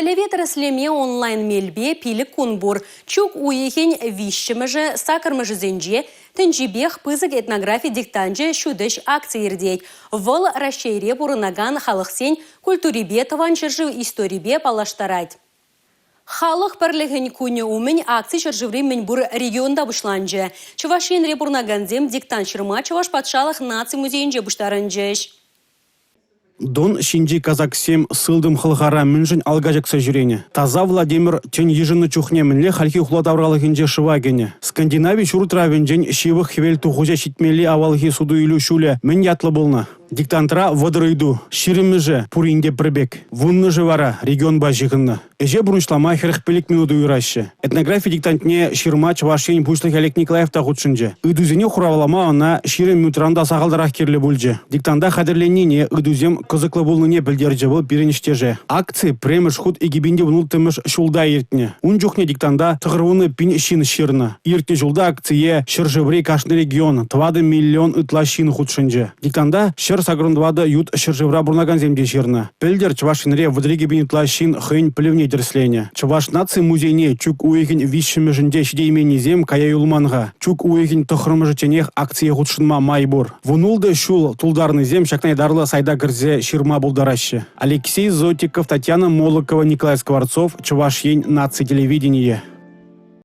Пӗлӗве тӗрӗслеме онлайн мелпе 5 кун пур. Чӳк уйӑхӗн 3-мӗшӗ, 8-мӗшӗсенче тӗнчипех пысӑк этнографи диктанчӗ ҫут ӗҫ акци иртет. Вӑл Раҫҫейре пурӑнакан халӑхсен культурипе тӑван ҫӗршыв историпе паллаштарать. Халӑх пӗрлӗхӗн кунӗ умӗн акци ҫӗршыври мӗнпур регионта пуҫланчӗ. Чӑваш Енре пурӑнакансем диктант ҫырма Чӑваш патшалӑх наци музейӗнче пуҫтарӑнчӗҫ. Дон ҫинчи казаксем сылтӑм хӑлхара мӗншӗн алка ҫакса ҫӳренӗ? Таса Владимир тӗн йышӑннӑ чухне мӗнле хальхи хула тавралӑхӗнче шыва кӗнӗ? Скандинави ҫур утравӗнчен ҫывӑх хӗвел тухӑҫа ҫитмелли авалхи суту-илӳ ҫулӗ мӗн ятлӑ пулнӑ? Диктантра 30 ыйту, 20-мӗшӗ пурин те пӗр пек, 10-шӗ вара регионпа ҫыхӑннӑ. Ӗҫе пурнӑҫлама 45 минут уйӑраҫҫӗ. Этнографи диктантне ҫырма Чӑваш Ен Пуҫлӑхӗ Олег Николаев та хутшӑнчӗ. Ыйтусене хуравлама ӑна 20 минутран та сахалтарах кирлӗ пулчӗ. Диктанта хатӗрленнине, ыйтусем кӑсӑклӑ пулнине пӗлтерчӗ вӑл пирӗн ӗҫтеше. Акци пӗрремӗш хут 2016-мӗш ҫулта иртнӗ. Ун чухне диктанта 90 пин ҫын ҫырнӑ. Иртнӗ ҫулта акцие ҫӗршыври кашни регион 4 миллион ытла ҫын хутшӑнчӗ. Диктанта 184 ют ҫӗршывра пурӑнакансем те ҫырнӑ. Пӗлтӗр Чӑваш Енре 32 пин ытла ҫын хӑйӗн пӗлӗвне тӗрӗсленӗ. Чӑваш наци музейне чӳк уйӑхӗн 3-мӗшӗнче ҫитейменнисем кая юлман-ха. Чӳк уйӑхӗн 9-мӗшӗчченех акцие хутшӑнма май пур. 16 ҫул тултарнисем ҫакна ятарлӑ сайта кӗрсе ҫырма пултараҫҫӗ. Алексей Зотиков, Татьяна Молокова, Николай Скворцов, Чӑваш Ен наци телевиденийӗ.